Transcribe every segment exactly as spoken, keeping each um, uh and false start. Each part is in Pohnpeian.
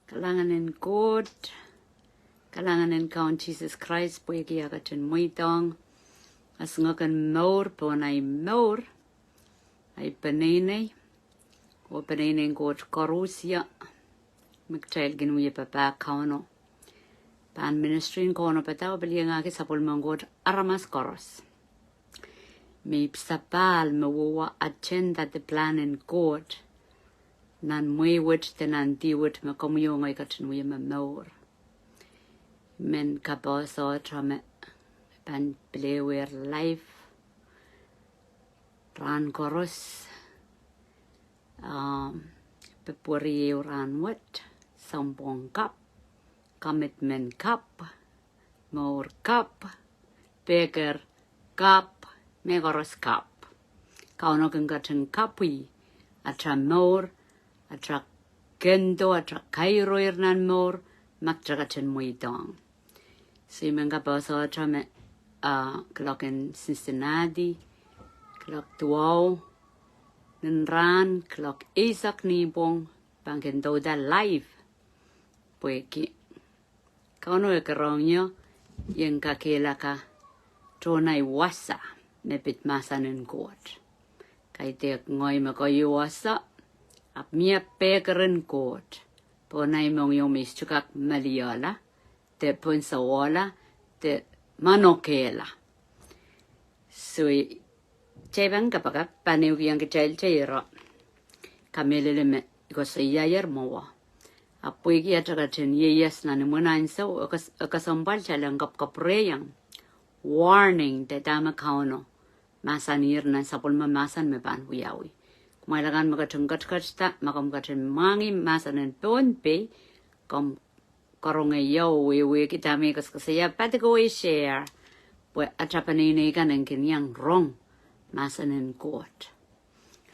Kalahngan en Koht, kalahngan en Kaun Sises Krais pwehki eh ketin mweidohng asingokin mour pohn ahi mour, ahi peneinei, oh peneinei en Koht koaros, me kitail kin wie papah Kauno. Pahn ministry en Kauno padahk oh pil iangahki sapwellimen Koht aramas koaros me ipwsapahl me wehwe attend the plan en Koht nan mwehi wet de nan dih wet me komwi oh ngehi ketin wie momour. Men kapohsohte me pahn pil ewer live rahn koaros, ah, Pepweri ehu rahn wet, sounpwong kapw, commitment kapw, mour kapw, pehker kapw, mehkoaros kapw. Kauno kin ketin kapwih atail mour, atail kendo, atail kairoir nan mour, ma kitail ketin mweidohng. So I men kapohsohte me, ah, kuloak en Cincinnati, kuloak duwau nin rahn, kuloak eisek ni pwong, pahn kin douda live. Pwehki Kauno eh karonge ie en kakehlaka tohn ahi wasa me pid mahsen en Koht. Kaidehk ngehi me keieu wasa, ahpw mie pehker en Koht pohn ahi mohngiong me I sohte kak meliehla, de pwonsawehla, de manokehla. So I, kitail pahn kapakap, pahn ehukihong kitail teira. Kamehlele me I koasoiaier mwowe. Ahpw pwehki atail ketin ieias nan imwin ansou, e kes-, e kesempwal kitail en kapwkapwurehiong warning de dahme Kauno mahsanihong nan sapwellime mahsen me pahn wiawi. Kumwail akan me ketin ketiketda, ma komw ketin mwahngih mahsen en Pohnpei, komw karonge ie oh wehwehki dahme I koasoakoasoia, padikawei share, pwe atail peneinei kan en kin iang rong mahsen en Koht.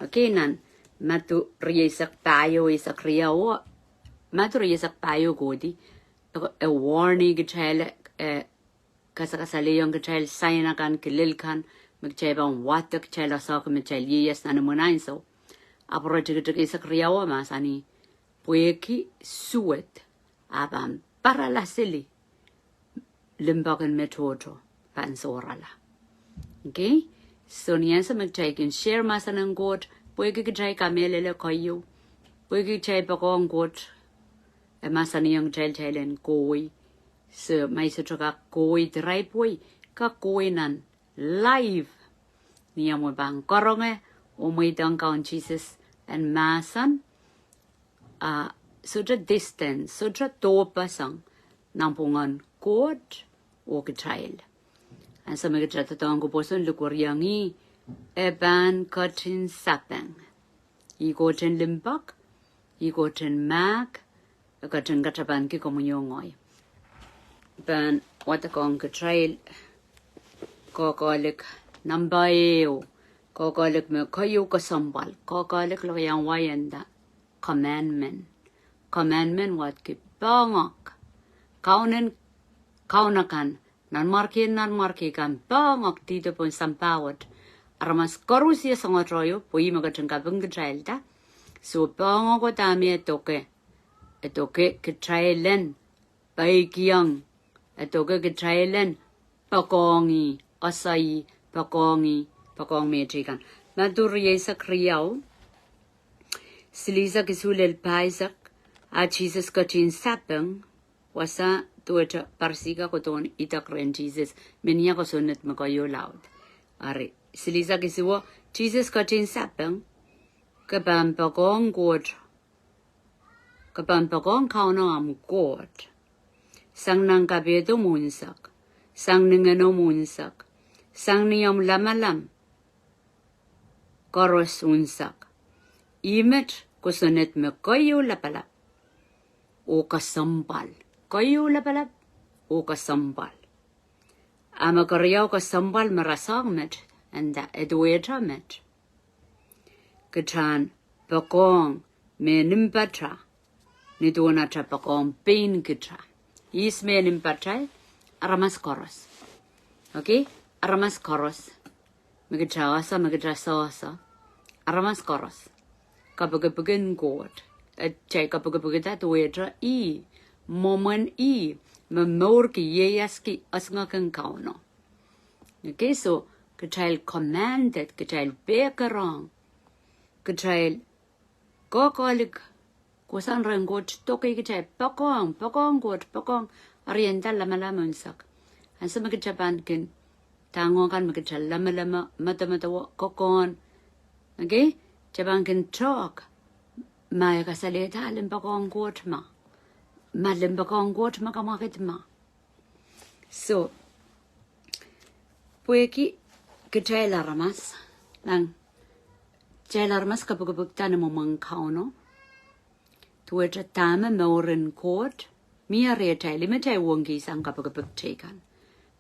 Okay, nan Madiu rieisek pahieu, eisek riau, Madiu rieisek pahieu kohdi, e, e warning kitail, e kasakasalehiong kitail sain akan, kilel kan, me kitail pahn wadek kitail, ah, sohte me kitail ieias nan imwin ansou. Ahpw iretikitik eisek riau mahsanih, pwehki suwed, a pahn parala sili, limpoak en me tohto pahn sohrala. Okay? So ni ansou me kitail kin share mahsen en Koht, pwehki kitail kamehlele keieu, pwehki kitail poakohng Koht, e mahsanihong kitail kitail en kohwei. So ma I sohte kak kohwei diraipwei, kak kohwei nan live. Ni amw pahn karonge oh mweidohng Kaun Sises en mahsen, ah, sohte distance, sohte dohpeseng nanpwungen Koht oh kitail. Ansou me kitail doadoahngki pwoson, likwerihong ih, e pahn ketin sapeng. Ih Koht en limpoak, ih Koht en mahk, e ketin katapanki komwi oh ngehi. Pahn wadekohng kitail koakoalik nampa ehu, koakoalik me keieu, kesempwal. Koakoalik lokaia wai e nda commandment. Commandment wadki poahngoak. Kaunen kaun akan, nanmwarkien nanmwarki kan, poahngoak dihdo pohn sampah wet. Aramas koaros ie songotehio, pwe ih me ketin kaping kitailda. So poahngoako dahme e doke, e doke kitail en peikiong, e doke kitail en poakohng ih, ese ih, poakohng ih, poakohng mehteikan. Madiu rieisek riau, silihsek isuh lel pahisek, a Sises ketin sapeng, wasa duwehte Parisi kan kohdohn idek rehn Sises, me ni ah kosonned me keieu laud. Ari, silihsek isuh, Sises ketin sapeng, ke pahn poakohng Koht, ke pahn poakohng Kauno ahmw Koht sang nan kapehdomw unsek, sang ningenomw unsek, sang ni omw lamalam koaros unsek. Ih met kosonned me keieu lapalap oh kesempwal. Keieu lapalap oh kesempwal. A me keriau kesempwal me rasehng met, e nda, e duwehte met. Kitail en poakohng mehn mpatail, ni duwen atail poakohng pein kitail. Ihs mehn mpatail? Aramas koaros. Okay? Aramas koaros. Me kitail ese, me kitail sohte ese. Aramas koaros. Kapikipik en Koht. eh, kitail kapikipikda duwehte ih, mwomwen ih, me mourki, ieiaski, esingek en Kauno. Okay, so, kitail commanded, kitail pehkerohng, kitail kokohlik, kohsang rehn Koht, doke kitail poakohng, poakohng Koht, poakohng, eri e nda lamalam unsek. Ansou me kitail pahn kin, tangokan me kitail lamalam, medemedewe, kokohn. Okay? Kitail pahn kin talk, ma e kasalehda limpoakohng Koht ma. Ma limpoakohng Koht ma kamwakid ma. So, pwehki kitail aramas, nan, kitail aramas kapikipikda ni mwomwen Kauno, duwehte dahme mouren Koht, mie rehtail, ih me kitail wongkihsang kapikipik teikan.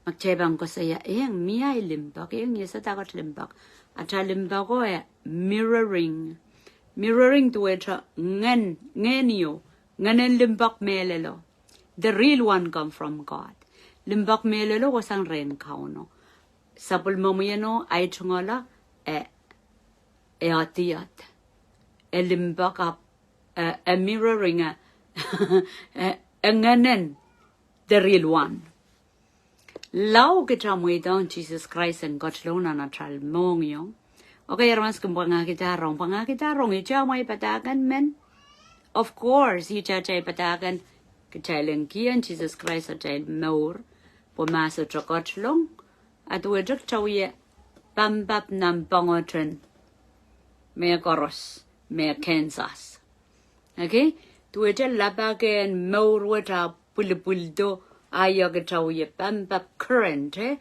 Ma kitail pahn koasoia, eng, mie ahi limpoak, eng, iei sadakat limpoak. Atail limpoako e mirroring. Mirroring duwehte ngehn, ngehn ieu, ngehnen limpoak mehlelo. The real one come from God. Limpoak mehlelo kohsang rehn Kauno. Sapwellime mwein oh ahi tungoala, e, e adiad. E limpoak ahpw, e, e mirroring, e, e, e ngehnen the real one. Lao kitail mweidohng Sises Krais en ketilong nan atail mohngiong. Okay, aramas kin pwangahkihda rong, pwangahkihda rong, ihte amwail padahk en men. Of course, ihte atail padahk en kitail en kihong Sises Krais atail mour, pwe ma sohte ketilong, a duwehte kitail wie pampap nan pwongoten mehkoaros, me Kansas. Okay? Duwehte lapakehn mour wet a pwilipwildo, a ia kitail wie pampap current, eh?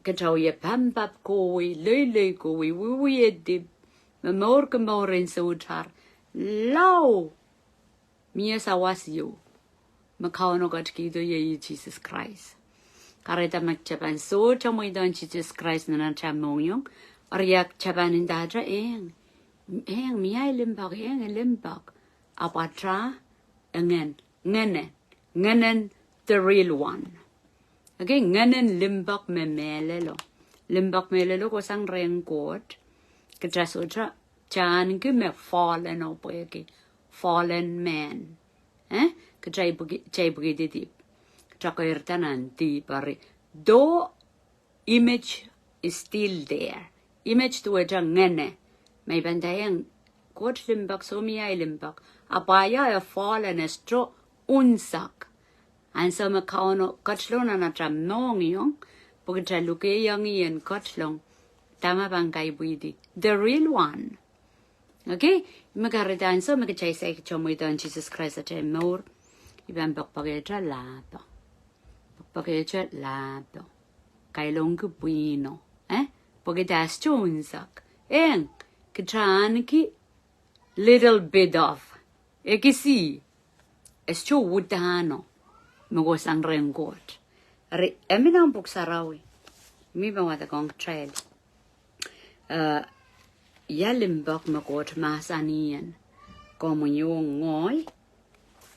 Kitail wie pampap kohwei, loiloi kohwei, wiewia dihp, me mourki mour en soutahr. Lao, mie sawas ieu me Kauno ketikihdo, iei Sises Krais. Kahrehda ma kitail pahn sohte mweidohng Sises Krais nan atail mohngiong, eri a kitail pahn ndahte, eng, eng, mie ahi limpoak, eng, e limpoak. Ahpw atail, e ngehn, ngehne, ngehnen the real one. Okay, ngehnen limpoak me mehlelo. Limpoak mehlelo kohsang rehn Koht. Kitail sohte, kitail ahneki me fallen oh pwehki fallen man. Eh? Kitail pwiki-, kitail pwikihdi dihp. Kitail keirda nan dihp eri. Though image is still there. Image duwehte ngehne. Me I pahn nda eng, Koht limpoak, soh mie ahi limpoak. Ahpw ia e fallen, e sohte unsek. Ansou me Kauno ketilong nan atail mohngiong, pwe kitail lukehiong ih en ketilong, dahme pahn kaipwidi? The real one. Okay? Me kahrehda ansou me kitail saikinte mweidohng Sises Krais atail mour, I pahn pekpekehte lahpo. Pekpekehte lahpo. Kailongki pwihno. Eh? Pwehki e sohte unsek. Eng, kitail ahneki little bit of. Ekis, e sohte uhdahno me kohsang rehn Koht. Eri, e mi nan Pwuhk Sarawi. Mi pahn wadekohng kitail. Eh, ia limpoak me Koht mahsanih en komwi oh ngehi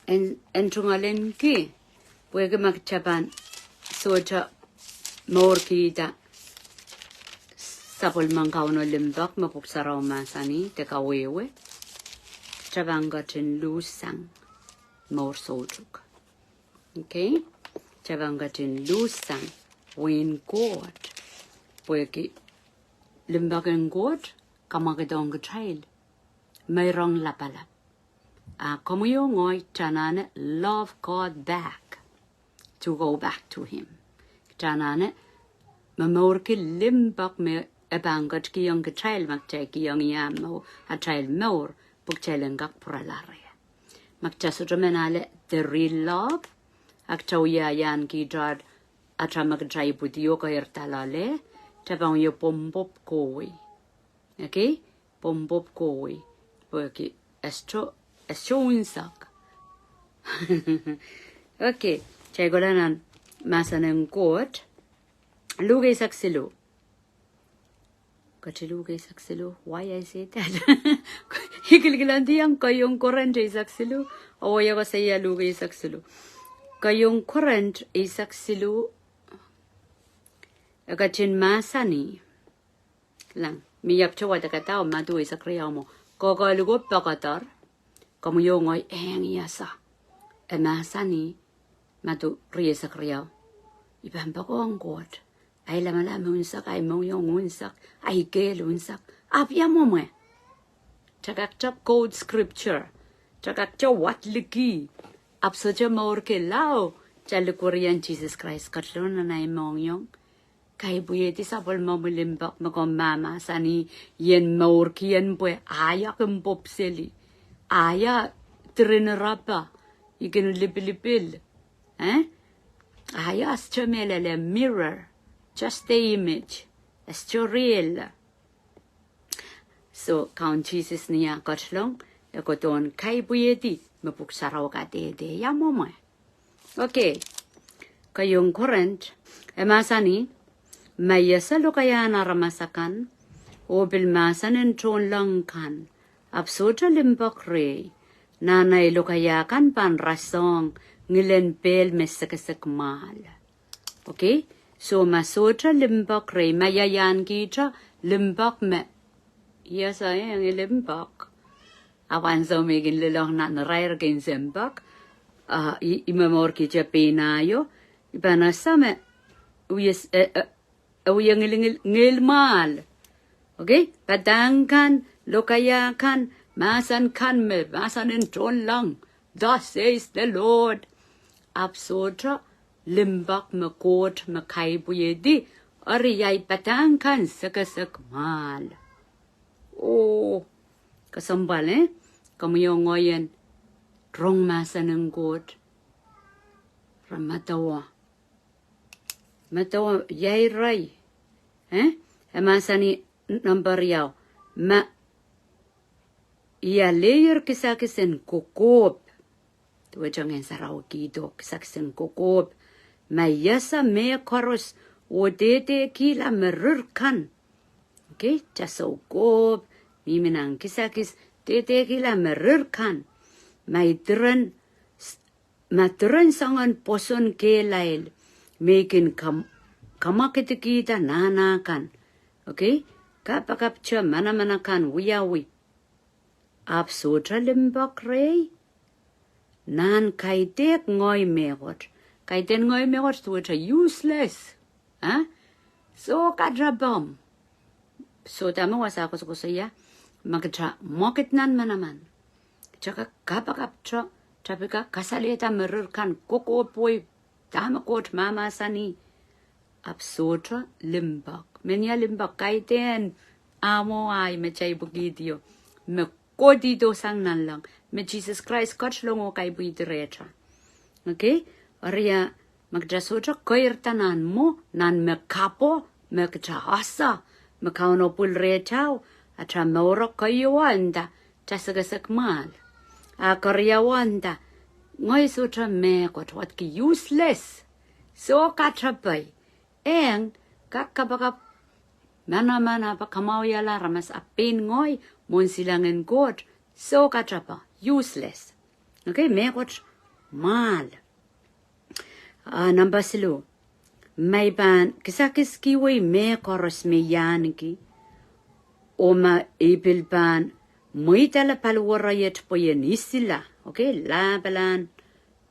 en, en tungoalenki, pwehki ma kitail pahn sohte mourkihda sapwellimen Kauno limpoak me Pwuhk Sarawi mahsanih de kawehwe, kitail pahn ketin lusang mour soutuk. Okay? Kitail pahn ketin lusang wehin Koht. Pwehki limpoak en Koht kamwakidohng kitail meirong lapalap. A komwi oh ngehi kitail anahne love God back, to go back to him. Kitail anahne momourki limpoak me e pahn ketikihong kitail ma kitail kihong ih atail mour, pwe kitail en kak pwurala reh. Ma kitail sohte men ale the real love, a kitail wia iang kitail, atail me kitail ipwidi oh keirda loale, kitail pahn wie pwompwop kohwei. Okay? Pwompwop kohwei. Pwehki e sohte, e sohte unsek. Okay, kitail kohla nan mahsen en Koht. Luk eisek siluh. Kati Luk eisek siluh, why I say that? I kilkilandiong keieun Korint eisek siluh, oh ia koasoia Luk eisek siluh. Keieun Korint eisek siluh, e ketin mahsanih. Kilang, mie ahpwete wadek dah, Madiu eisek riau mwo. Kokohliko poakodohr, Komwi oh ngehi, eng, iasa. E mahsanih, Madiu rieisek riau, I pahn poakohng Koht. Ahi lamalam unsek, ahi mohngiong unsek, ahi kehl unsek. Ahpw ia mwomwe? Kitail kak quote scripture. Kitail kak wad liki. Ahpw sohte mourki lao kitail likwerih en Sises Krais ketilong nan ahi mohngiong. Kaipwihedi sapwellimomwi limpoak me komw mahmahsanih, I en mourki ien pwe ahi kin pwopwseli. Ahi diren rapah, I kin lipilipil. Eh? Ahi sohte mehlel, mirror. Just the image. E sohte real. So, Kaun Sises ni ah ketilong, e kohdohn kaipwihedi me Pwuhk Sarawi kadehde. Ia mwomwe? Okay. Keieun Korint, e mahsanih, ma I ese lokaiahn aramas akan, oh pil mahsen en tohnleng kan, ahpw sohte limpoak rehi, nan ei lokaia kan pahn rasehng ngilen pehl me sekesek mwahl. Okay? So ma sohte limpoak rehi, ma ia iahnkihte limpoak me, iasa, eng, I limpoak. Ahpw ansou me I kin lelohng nan irair kin sehn pak, ah, I, I momourkihte pein aio, I pahn ese me, wie s-, e, e, e wie ngilngil, ngihl mwahl. Okay? Padahk kan, lokaia kan, mahsen kan me, mahsen en tohnleng. Thus says the Lord. Ahpw sohte limpoak me Koht me kaipwihedi, eri ei padahk kan sekesek mwahl. Oh, kesempwal, eh? Komwi oh ngehi en rong mahsen en Koht. Re medewe. Medewe ia irail. Eh? E mahsanih, number riau. Ma I alehier kisakis en kokohp. Duwehte Ngehn Sarawi kihdo kisakis en kokohp. Ma I ese mehkoaros oh dehdehkihla me rir kan. Okay, kitail soukohp, mihmi nan kisakis, dehdehkihla me rir kan. Ma I diren, ma diren soangen pwoson kehlail, me I kin kam-, kamwakidkihda nahna kan. Okay, kapakapte manaman akan wiawi. Ahpw sohte limpoak rehi, nan kaidehk ngehi mehkot. Kaidehn ngehi mehkot duwehte useless. Eh? Soh katepom. Soh dahme wasa kosokosoia, ma kitail mwakid nan manaman, kitail kak kapakapte, kitail pil kak kasalehda me rir kan kokohpwei, dahme Koht mahmahsanih. Ahpw sohte limpoak. Men ia limpoak? Kaidehn amwail me kitail ipwikihdo, me kohdihdo sang nanleng, me Sises Krais ketilong oh kaipwihdi rehtail. Okay? Eri ia, ma kitail sohte keirda nan mwo, nan me kapw, me kitail ese, me Kauno pwil rehtail, atail mour keieun nda, kitail sekesek mwahl. A keriaun nda, ngehi sohte mehkot, wadki useless. Soh katepe. Eng, kak kapakap manaman ahpw kamwahuiala aramas ahpw pein ngehi, mwohn silangin Koht, soh katepe, useless. Okay, mehkot mwahl. Ah, number siluh. Ma I pahn kisakiskihwei mehkoaros me I ahneki, oh ma I pil pahn mweidala paliweraiet pwe I en isila. Okay, lapalahn,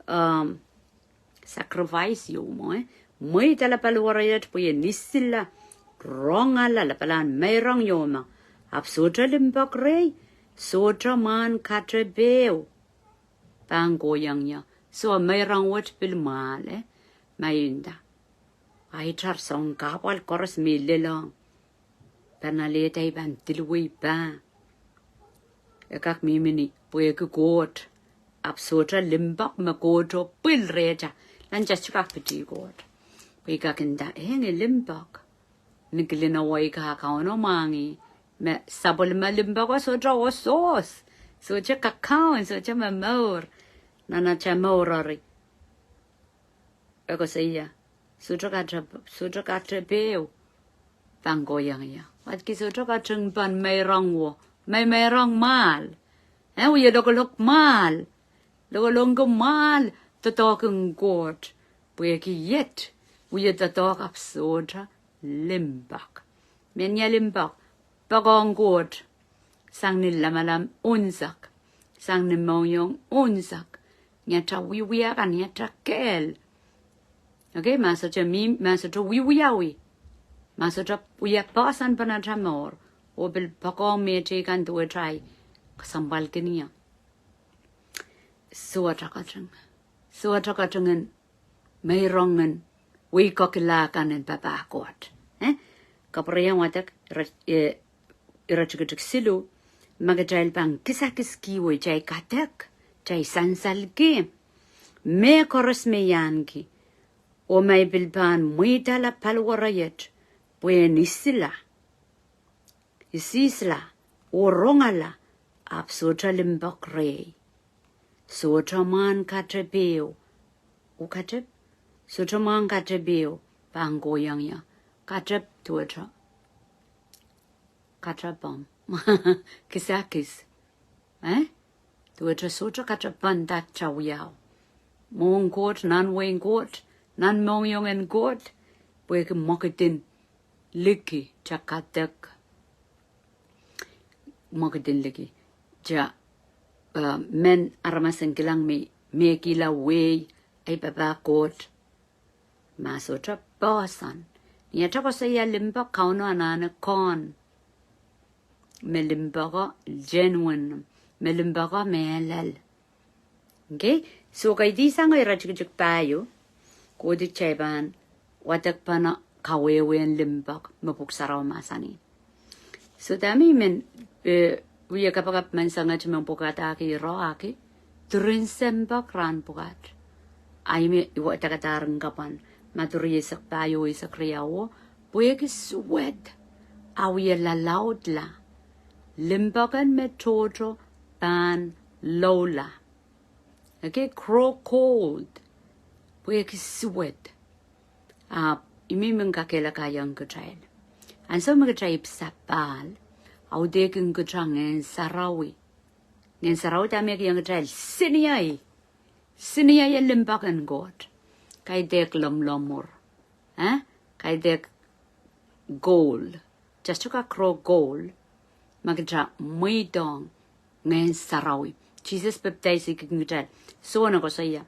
um, sacrifice ieu mwo, eh? Mweidala paliweraiet pwe I en isila, rongala lapalahn meirong ieu mwo. Ahpw sohte limpoak rehi, sohte mwahn katepe ehu pahn kohiong ie. Soh, meirong wet pil mwahl, eh? Ma I nda, ahi tar soang kahpwal koaros me I lelohng, pahn alehda I pahn diluwe pah. E kak mihmi ni pwehki Koht. Ahpw sohte limpoak me Kohto pwil rehtail. Nan kitail sohte kak pidi Koht. Pwe I kak nda, eng, I limpoak. Ni kilin awei ka Kauno mwahngih, me sapwellime limpoako sohte osos, sohte kakaun, sohte momour. Nan atail mour eri, e koasoia, sohte kate-, sohte katepe ehu pahn kohiong ie. Wadki sohte katepe pahn meirong wo, me meirong mwahl. Eh, wie lokolok mwahl. Lokolok mwahl doadoahk en Koht. Pwehki iet, wie doadoahk ahpw sohte limpoak. Men ia limpoak? Poakohng Koht sang ni lamalam unsek. sang ni mohngiong unsek, ni atail wiewia kan, ni atail kehl. Okay, ma sohte mi, ma sohte wiewiawi, ma sohte wia poahsoan pahn atail mour, oh pil poakohng mehteikan duwehte ahi kesempwalkin ie. Sohte kating, sohte kating en meirong en weikokila kan en papah Koht. Eh? Kapwuriamwei wadek, ire, eh, iretikitik siluh, ma kitail pahn kisakis kihwei, kitail kadek, kitail sansalki mehkoaros me I ahneki, oh ma I pil pahn mweidala paliwere iet, pwehn isisla, isisla, oh rongala, ahpw sohte limpoak rehi. Sohte mwahn katep ehu. Oh katep? Sohte mwahn katep ehu pahn kohiong ie. Katep duwehte, katep omw kisakis. Eh? Duwehte sohte katep pahn dahkot wiawi. Mwohn Koht, nan wehin Koht, nan mohngiong en Koht, pwehki mwekid en liki, kitail kadek mwekid en liki. Kitail, eh, men aramas en kilang me, me kihla wehi, ahi papah Koht. Ma sohte poahsoan. Ni atail koasoia limpoak, Kauno anahne kohn me limpoako genuine, me limpoako mehlel. Okay? So kaidehn sang iretikitik pahieu, kohdi kitail pahn wadek pahn kawehwehn limpoak me Pwuhk Sarawi mahsanih. So dahme I men, eh, wia kapakap menseng wet me pwukat ahi ire ahi, diren sempwal rahn pwukat. Ahi me I wadek dahr en kapwan, Madiu rieisek pahieu, eisek riauo, pwehki suwed, a wia lalaudla. Limpoak en me tohto pahn loula. Okay, grow cold. Pwehki suwed. Ahpw I men men kakehlakaiong kitail. Ansou me kitail ipwsapahl, audehkin kitail Ngehn Sarawi. Ngehn Sarawi dahme kihong kitail? Siniei. Siniei en limpoak en Koht. Kaidehk lomwlomwur. Eh? Kaidehk goal. Kitail sohte kak grow cold ma kitail mweidohng Ngehn Sarawi. Sises pepdaisikihong kitail. Sohn e koasoia,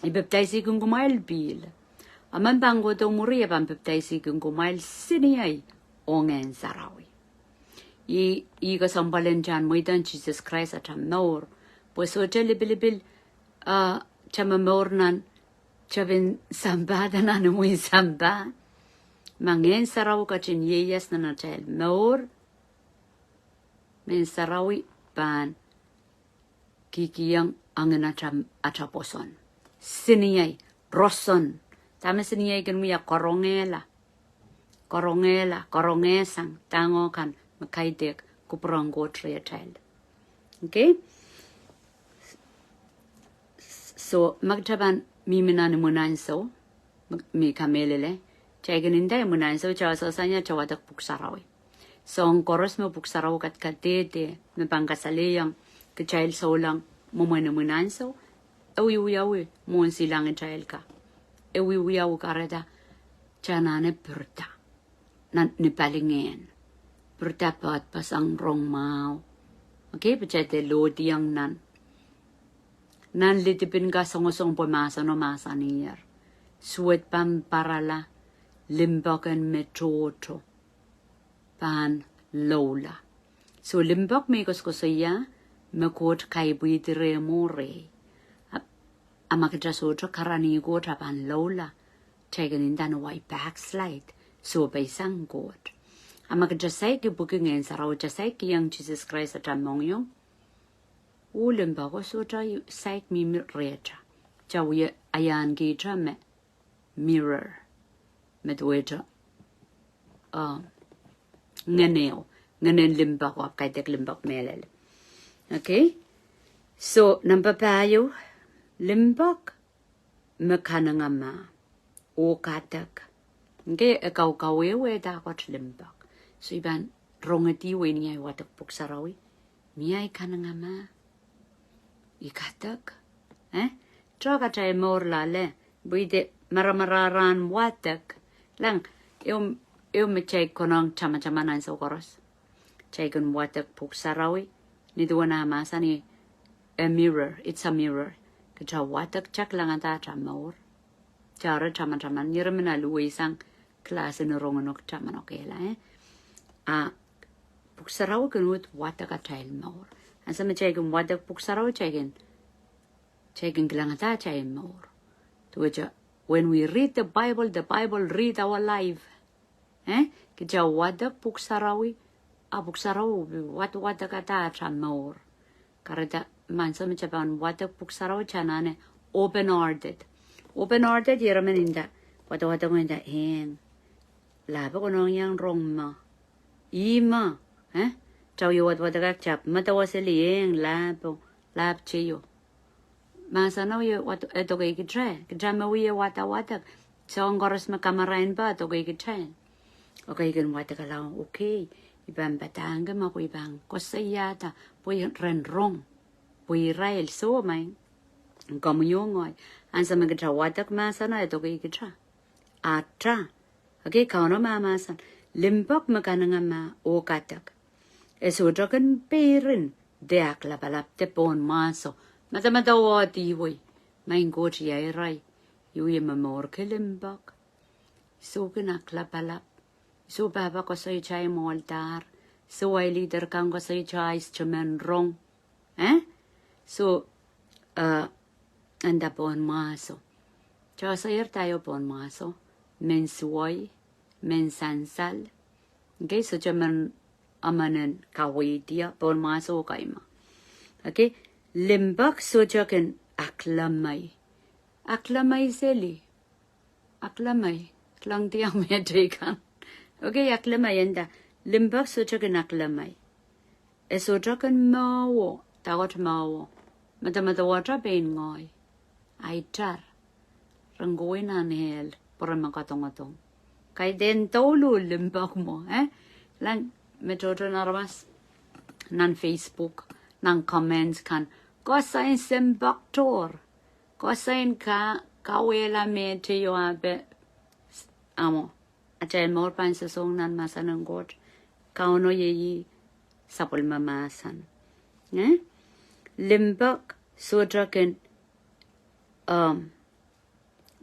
I pepdaisikihong kumwail pihl. A emen pahn kohdo mwuri, e pahn pepdaisikihong kumwail siniei oh Ngehn Sarawi. Ih, ih kesempwal en kitail mweidohng Sises Krais atail mour. Pwe sohte lipilipil, ah, kitail momour nan tepin sampah de nan imwin sampah. Ma Ngehn Sarawi ketin ieias nan atail mour, Ngehn Sarawi pahn kihkihong angin atail, atail pwoson. Siniei, roson. Dahme siniei kin wia? Karongehla. Karongehla, karongehsang, dahme kan me kaidehk kupwur en Koht rehtail. Okay? So, ma kitail pahn mihmi nan imwin ansou, me, me kamehlele, kitail kin nda imwin ansou, kitail sehse ni atail wadek Pwuhk Sarawi. Soahng koaros me Pwuhk Sarawi kadkadehde, me pahn kasalehiong kitail souleng mwomwen imwin ansou, e wiewiawi mwohn silangin kitail ka. E wiewiawi kahrehda kitail anahne pirida nan ni palingehn. Pirida poadpeseng rong mwahu. Okay, pwe kitail dehr lohdiong nan, nan lidipin kasongosong pwe mahseno mahsanier. Suwed pahn parala, limpoak en me tohto pahn loula. So limpoak me I koasokoasoia, me Koht kaipwidi rehmw oh rehi. A, a ma kitail sohte karanih Koht a pahn loula. Kitail kin nda ni wai backslide, sohpeisang Koht. A ma kitail saik ipwiki Ngehn Sarawi, kitail saik kihong Sises Krais atail mohngiong, oh limpoako sohte saik mihmi rehtail. Kitail wie ahiahnki kitail me mirror. Me duwehte, ah, ngehneo, ngehnen limpoako, ahpw kaidehk limpoak mehlel. Okay? So, number pahieu, limpoak me kanengamah oh kadek. Okay, e kaukawehwehda kot limpoak. So I pahn rongedi wei ni ahi wadek Pwuhk Sarawi, mie ahi kanengamah, I kadek. Eh? Kitail kak mour loale, pwe ih de maramara rahn wadek. Lang, ehu, ehu me kitail konehng tamataman ansou koaros. Kitail kin wadek Pwuhk Sarawi, ni duwen ah mahsanih, a mirror, it's a mirror. Kita wadek, kita kilangada ata mour. Kita re tamataman, ira men aluweisang class en rongen kita manokehla, eh. A Pwuhk Sarawi kin uhd wadek atail mour. Ansou me kita kin wadek Pwuhk Sarawi, kita kin, kita kin kilangada atail mour. Duwehte, when we read the Bible, the Bible read our life. Eh? Kita wadek Pwuhk Sarawi, a Pwuhk Sarawi wad, wadwadekada ata mour. Kahrehda ansou me kita pahn wadek Pwuhk Sarawi, kita anahne open-hearted. Open-hearted, ira men nda, wadwadek nda, eng, lahpo konehng iang rong me. Ih me, eh? Kita wie wadwadek, kita medewe seli, eng, lahpo, lahp teio. Mahseno wie wad, e doke kita, kita me wie wadawadek. Soahng koaros me kamarain pahn doke kita. Okay, I kin wadek lao, okay. I pahn padahngki ma pwe I pahn koasoiahda, pwe ren rong. Pwe irail soh, maing. Komwi oh ngehi. Ansou me kita wadek mahseno, e doke kita. Ata. Okay, Kauno mahmahsen. Limpoak me kanengamah oh kadek. E sohte kin peirin de aklapalap de pohn mahso. Madamadau oh dihwei. Maing Koht, ia irail. Ih wie momourki limpoak. Soh kin aklapalap. Soh pahpa koasoia kitail mwoahldahr. Soh ahi leader kan koasoia kitail sohte men rong. Eh? Soh, eh, nda pohn mahso. Kita koasoier dah pohn mahso. Men suwei, men sansal. Okay, sohte men emen en kaweid pohn mahso kaima. Okay, limpoak sohte kin aklemei. Aklemei seli. Aklemei, kilang diar mehteikan. Okay, aklemei nda, limpoak sohte kin aklemei. E sohte kin mwowe, dahkot mwowe. Madamadauwehte pein ngehi. Ai tar. Ren kohwei nan ehl, pwe re me kadongedong. Kaidehn douluhl limpoak mwo, eh? Kilang me tohtohn aramas nan Facebook, nan comments kan. Koasoiong limpoak tohr. Koasoiong ka, kawehla mehteio ape, amo. Atail mour pahn sosong nan mahsen en Koht. Kauno iei sapwellime mahsen. Eh? Limpoak sohte kin, um,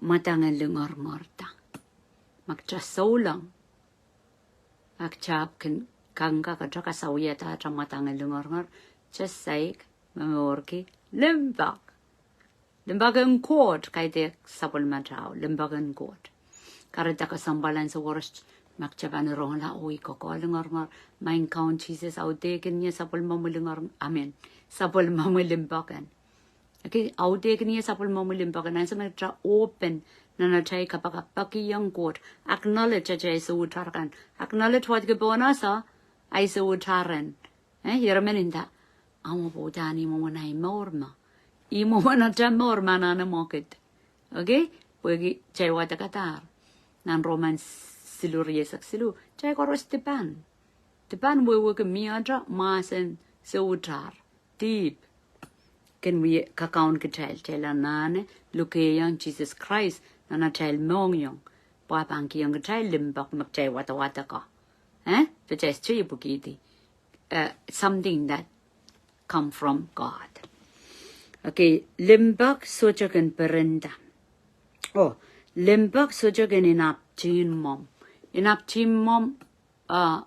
mwadang en lingorngorda. Ma kita souleng. Ak kita kin kangka kita kasawiada ata mwadang en lingorngor. Kita saik, momourki, limpoak. Limpoak en Koht, kaidehk sapwellime tao, limpoak en Koht. Kahrehda kesempwal ansou koaros, ma kita pahn rongla oh I koakoahlingorngor, maing Kaun Sises, audehkin ie sapwellimomwi lingorng, amen. Sapwellimomwi limpoak en. Okay, audehkin ie sapwellimomwi limpoak en, ansou me kita open, nan atail kapakap peki iang Koht, acknowledge atail soutar kan, acknowledge wadek pohn ahsa, ahi soutar en. Eh, ira men nda, amo pwe uhdahn ih mwomwen ahi mour me. Ih mwomwen ata mour me anahne mwekid. Okay? Pwehki kitail wadekadahr. Nan Roman siluh rieisek siluh, kitail koaros dipan. Dipan wehwehki mie ata mahsen soutar. Dihp. Kin wie kakaun kitail, kitail anahne lukehiong Sises Krais nan atail mohngiong. Pwe e pahn kihong kitail limpoak me kitail wadawadek. Eh? Pwe kitail sohte ipwikihdi. Uh, something that come from God. Okay, limpoak sohte kin perenda. Oh, limpoak sohte kin inapwtihn mwomw. Inapwtihn mwomw, uh,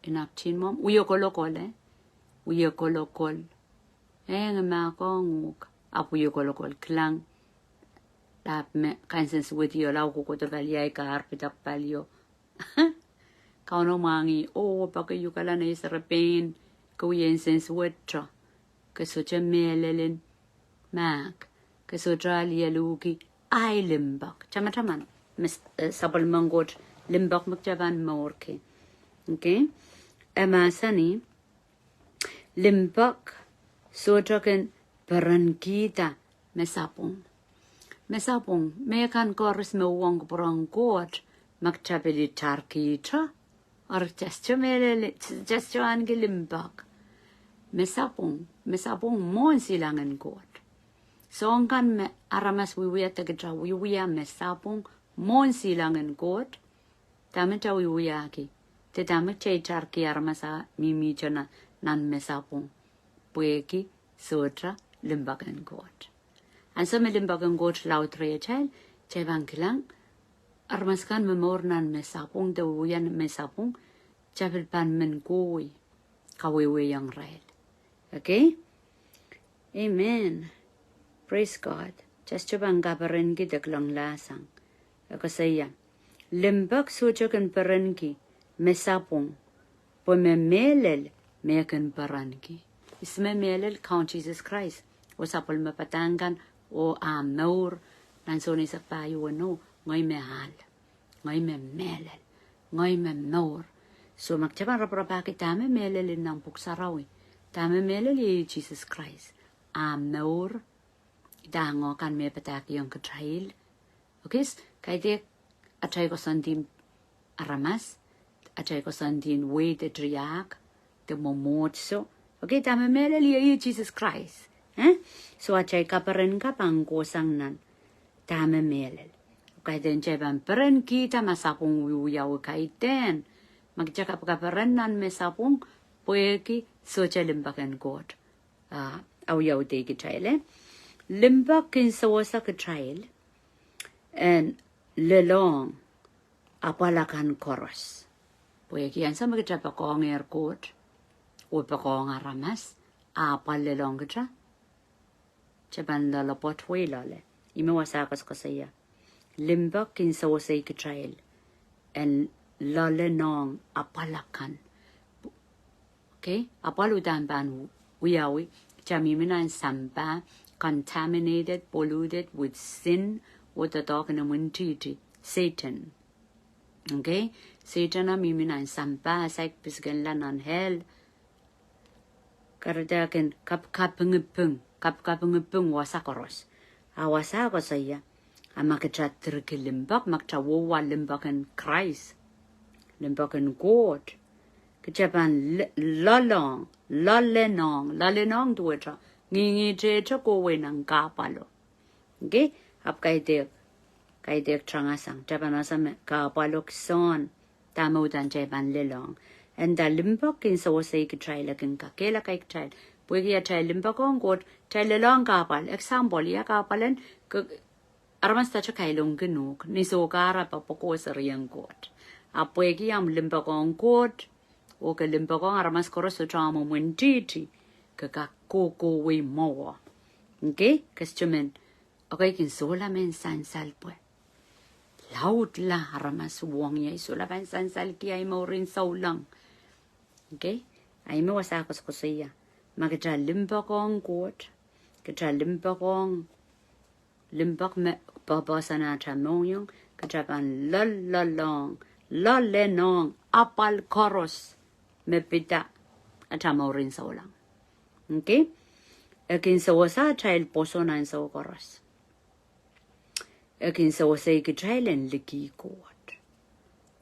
inapwtihn mwomw, wie kolokol, eh? Wie kolokol. Eng, ma kohnguhk, ahpw wie kolokol, kilang. Lahp me, kansensuwed iola, oh kohkohdo pali, ahi kahr pidek pali oh. Kauno mwahngih, oh, peki uhkala nei serepein, ke wie nsensuwedte, ke sohte mehlel en mahk, ke sohte alieluhki ahi limpoak. Tamataman, me s-, eh, sapwellimen Koht, limpoak me kita pahn mourki. Okay? E mahsanih, limpoak sohte kin perenkihda me sapwung. Me sapwung, mehkan koaros me uhwong kupwuren Koht, ma kita pil itarkihte, eri kita sohte mehlel, kita sohte ahneki limpoak. Me sapwung, me sapwung mwohn silangin Koht. Soahng kan me aramas wiewia de kita wiewia me sapwung mwohn silangin Koht. Dahme kita wiewiahki? De dahme kita itarki aramas a mihmihte nan, nan me sapwung? Pwehki sohte limpoak en Koht. Ansou me limpoak en Koht laud rehtail, kitail pahn kilang, aramas kan me mour nan me sapwung de wia me sapwung, kitail pil pahn men kohwei, kawehwehiong irail. Okay? Amen. Praise God. Kitail sohte pahn kaperenki de kilang lahsang. E koasoia, limpoak sohte kin perenki me sapwung, pwe me mehlel me kin perenki. Ihs me mehlel? Kaun Sises Krais. Oh sapwellime padahk kan, oh ah mour, nan Sohn eisek pahieu weneu, ngehi me ahl, ngehi me mehlel, ngehi me mour. So ma kitail pahn raparapahki dahme mehlel nan Pwuhk Sarawi, dahme mehlel iei Sises Krais. Ah mour, dahme kan me padahkihong kitail. Okay, kaidehk atail koasoandi aramas, atail koasoandi wehi de tiahk, de mwomwohdiso. Okay, dahme mehlel iei Sises Krais. Eh? So atail kaperen kapw pahn kohsang nan dahme mehlel. Kaidehn kitail pahn perenkihda me sapwung wiwiawi, kaidehn. Ma kitail kapakaperen nan me sapwung, pwehki sohte limpoak en Koht ah, awiawihda kitail, eh? Limpoak kin sewese kitail en lelohng apwal akan koaros. Pwehki ansou me kitail poakohng ehr Koht, oh poakohng aramas, ah apwal lelohng kitail, kitail pahn loalopwoat wei loale. Ih me wasa koasokoasoia. Limpoak kin sewese kitail en loalenohng apwal akan. Okay? Apwal uhdahn pahn wiawi, kitail mihmi nan sampah, contaminated, polluted with sin, oh doadoahk en imwintihti, Sehdan. Okay? Sehdan ah mihmi nan sampah, saik pisikenla nan hell. Kahrehda kin kapkapingiping, kapkapingiping wasa koaros. Ah wasa koasoia, ah ma kitail dirki limpoak, ma kitail wowa limpoak en Krais, limpoak en Koht, kitail pahn le-, loalenohng, loalenohng, loalenohng duwehte, ngingihte kohwei nan kahpwalo. Okay? Ahpw kaidehk, kaidehk tangasang, kitail pahn ese me kahpwalo kison, dahme uhdahn kitail pahn lelohng. Eri limpoak kin sewese kitail, e kin kakehlaka kitail. Pwehki atail limpoakohng Koht, kitail lelohng kahpwal. Example, ia kahpwal en, ke, aramas sohte kailongkin uhk, ni sohte kak pahn pwukoah serien Koht. Ahpw pwehki omw limpoakohng Koht, oh ke limpoakohng aramas koaros sohte omw imwintihti, ke kak kohkohwei mwowe. Okay? Ke sohte men, okay, kin sohla mehn sansal pwe laudla aramas uhwong ie, sohla pahn sansalki ahi mourin souleng. Okay? Ahi me wasa koasokoasoia. Ma kitail limpoakohng Koht, kitail limpoakohng, limpoak me pahpahsan atail mohngiong, kitail pahn loal-, loalenohng, loalenohng apwal koaros me pid atail mourin souleng. Okay? E kin sewese atail pwoson ansou koaros. E kin sewese kitail en likih Koht.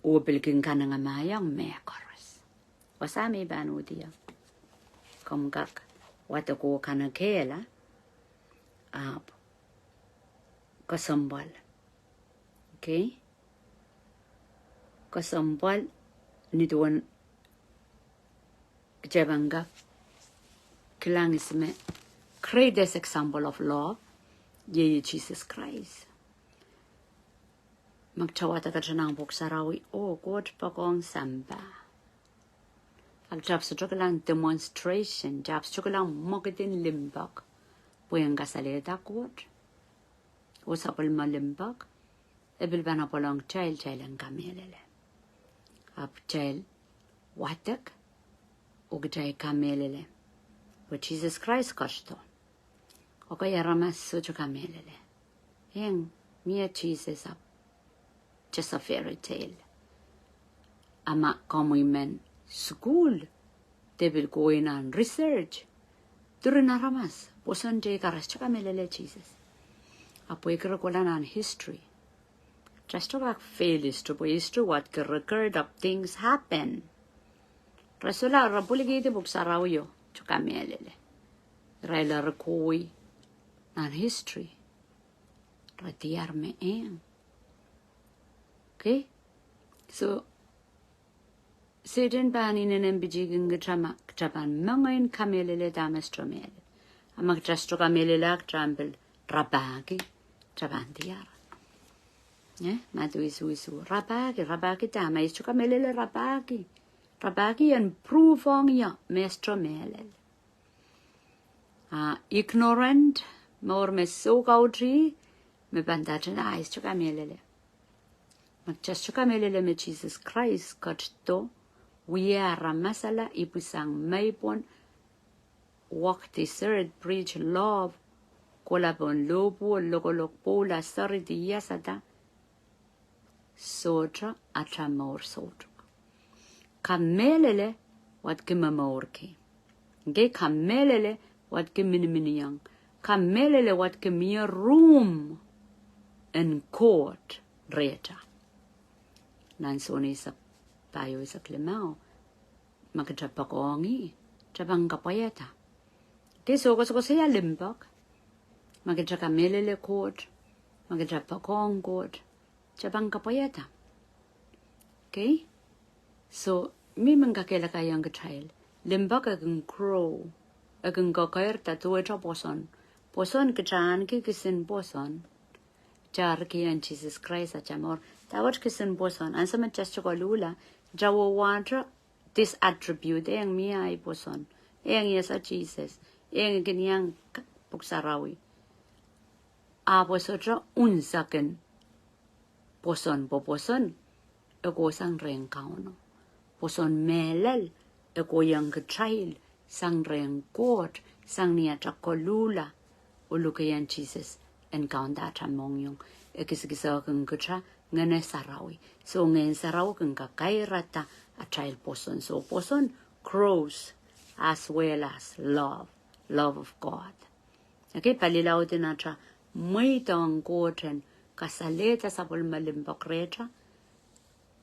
Oh pil kin kanengamahiong mehkoaros. Wasa me I pahn uhdi ie. Komw kak wadek oh kanekehla. Ahpw kesempwal. Okay? Kesempwal, ni duwen kitail pahn kak kilang ihs me greatest example of love, iei Sises Krais. Ma kitail wadek kitail nan Pwuhk Sarawi, oh Koht poakohng sampah. Ahpw kitail sohte kilang demonstration, kitail sohte kilang mwekid en limpoak. Pwe en kasalehda Koht, oh sapwellime limpoak, e pil pahn apwalong kitail, kitail en kamehlele. Ahpw kitail wadek, oh kitail kamehlele pwe Sises Krais ketido. Okay, aramas sohte kamehlele. Eng, mie Sises ahpw just a fairy tale. A ma komwi men sukuhl, de pil kohwei nan research, diren aramas pwoson teikan, re sohte kamehlele Sises. Ahpw pwehki re kohla nan history. Kitail sohte kak fail history, pwe history what the record of things happen. Re solahr, re pwilikihdi Pwuhk Sarawio, sohte kamehlele. Irail re kohwei nan history, re diar me eng. Okay? So, Sehdan pahn inenen pitihkin kitail ma kitail pahn mengei en kamehlele dahme sohte mehlel. A ma kitail sohte kamehlele, kitail pil rapahki, kitail pahn diar. Eh, Madiu isuh isuh. Rapahki, rapahki dahme? I sohte kamehlele, rapahki. Rapahki en prove ong ie me sohte mehlel. Ah, ignorant, mour me sohte kautih, me pahn dahte, ah, I sohte kamehlele. Ma kitail sohte kamehlele me Sises Krais ketido, wia aramasala, ipwisang mehipon, walk this earth, preach love, kohla pohn lohpwuo, lokolok pwoula, seri, diasada, sohte atail mour soutuk. Kamehlele wadki momourki. Nge kamehlele wadki miniminiong. Kamehlele wadki mie room en Koht rehtail. Nan Sohn eisek, pahieu eisek limau. Ma kitail poakohng ie, kitail pahn kapwaiada. Ke soh koasokoasoia limpoak. Ma kitail kamehlele Koht, ma kitail poakohng Koht, kitail pahn kapwaiada. Okay? So, mie mehn kakehlakaiong kitail. Limpoak e kin grow, e kin kekeirda duwehte pwoson. Pwoson kitail ahneki kisin pwoson. Kitail rikihong Sises Krais atail mour. Dahkot kisin pwoson. Ansou me kitail sohte koluhla, kitail wawahte this attribute, eng mie ahi pwoson, eng I ese Sises, eng I kin iang k-, Pwuhk Sarawi. Ahpw e sohte unsek en pwoson, pwe pwoson e kohsang rehn Kauno. Pwoson mehlel e kohiong kitail sang rehn Koht, sang ni atail koluhla oh lukehiong Sises en kaunda atail mohngiong. E kisakisohkin kitail Ngehn Sarawi. So Ngehn Sarawi kin kakairada atail pwoson. So pwoson grows as well as love, love of God. Okay, palilaud en atail mweidohng Koht en kasalehda sapwellime limpoak rehtail,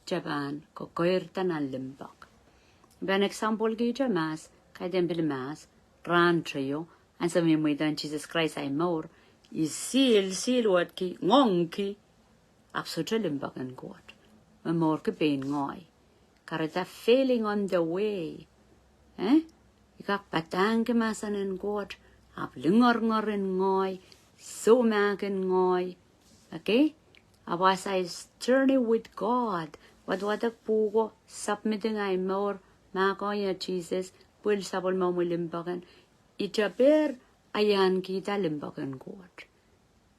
kitail pahn kekeirda nan limpoak. Pahn example kihte mahs, kaidehn pil mahs, rahn teio, ansou me I mweidohng Sises Krais ahi mour, I sil, sil wadki, ngoangki, ahpw sohte limpoak en Koht. Momourki pein ngoahi. Kahrehda failing on the way. Eh? I kak padahngki mahsen en Koht, ahpw lingeringer en ngoahi, soumahk en ngoahi. Okay? Ahpw as I journey with God, wadwadek pwuhko, submitting ahi mour, mahkohng ie Sises, pwil sapwellimomwi limpoak en, I teper, I ahnekihda limpoak en Koht.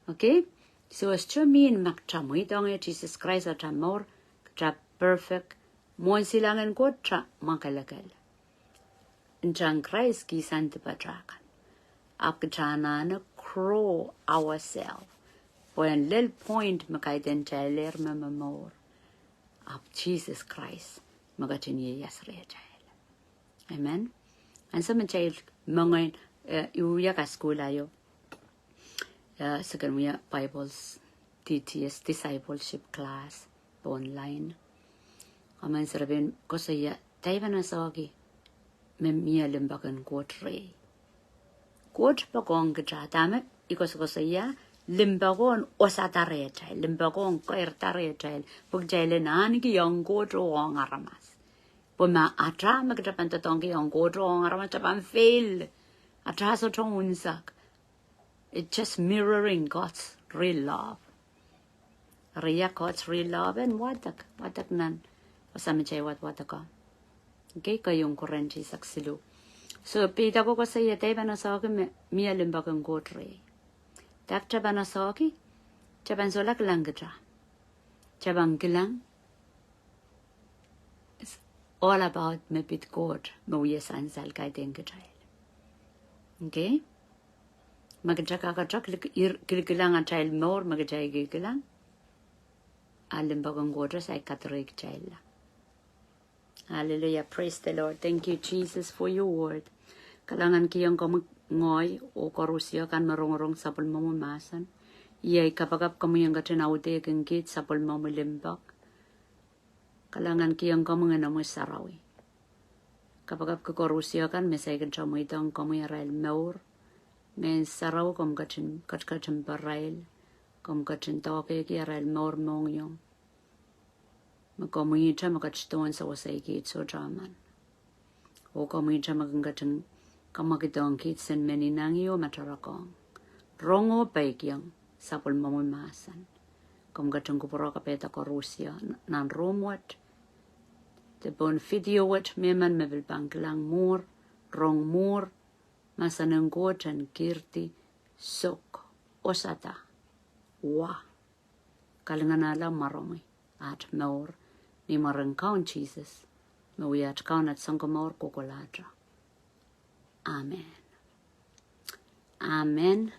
Okay? So, e sohte mihn ma kitail mweidohng ie Sises Krais atail mour, kitail perfect, mwohn silangin Koht kitail mwakelekel. Ntahn Krais kihsang dipatail kan. Ahpw kitail anahne grow ourselves. Pwe en lel point me kaidehn kitailehr me momour. Ahpw Sises Krais me ketin ieias rehtail. Amen. Ansou me kitail mohngiong, eh, I wia kasukuhl aio, eh, second wia Bibles, D T S, discipleship class, online. Emen seri pein koasoia, dahme I pahn asohki me mie limpoak en Koht rehi. Koht poakohng kitail, dahme I koasokoasoia, limpoak en wosada rehtail, limpoak en keirda rehtail, pwe kitail en ahneki ong Koht oh ong aramas. Pwe ma atail me kitail pahn doadoahngki ong Koht oh ong aramas, kitail pahn fail. Atail sohte unsek. It's just mirroring God's real love. Eri ia God's real love en wadek, wadek nan wasa me kitail wadwadek. Okay, keieun Korint eisek siluh. So, Piter koasoia dahme I pahn asohki me mie limpoak en Koht rehi. Dahme kitail pahn asohki, kitail pahn solahr kilang kitail. Kitail pahn kilang. It's all about me pid Koht me wia sansal kaidehn kitail. Okay? Ma kitail kakete kil-, ir-, kilkilang atail mour, ma kitail kilkilang, a limpoak en Koht saik kadirei kitail la. Hallelujah. Praise the Lord. Thank you, Jesus, for your word. Kalahngan kihong komwi ngoahi oh koarusie kan me rongorong sapwellimomwi mahsen. Iei kapakap komwi en ketin audehkin kiht sapwellimomwi limpoak. Kalahngan kihong komwi Ngehnomwi Sarawi. Kapakapki koarusie kan me saikinte mweidohng komwi arail mour. Ngehn Sarawi komw ketin, ketiket en parail. Komw ketin doahkehki arail mour mohngiong. Me komwihte me ketidohn sewesei kiht sohte emen. Oh komwihte me kin ketin Kamwekid ong kiht sen meninan ih oh matarakong. Rong oh peikiong sapwellimomwi mahsen. Komw ketin kupwure kapehda koarusie nan room wet, de pohn video wet, mehmen me pil pahn kilang mwuhr, rong mwuhr, mahsen en Koht en kihdi, sok, wosada, wa, kalinganahla mwaromwi, at mour, ni mwaren Kaun Sises, me wia at Kaun, at Sounkomour kohkohlahte. Amen. Amen.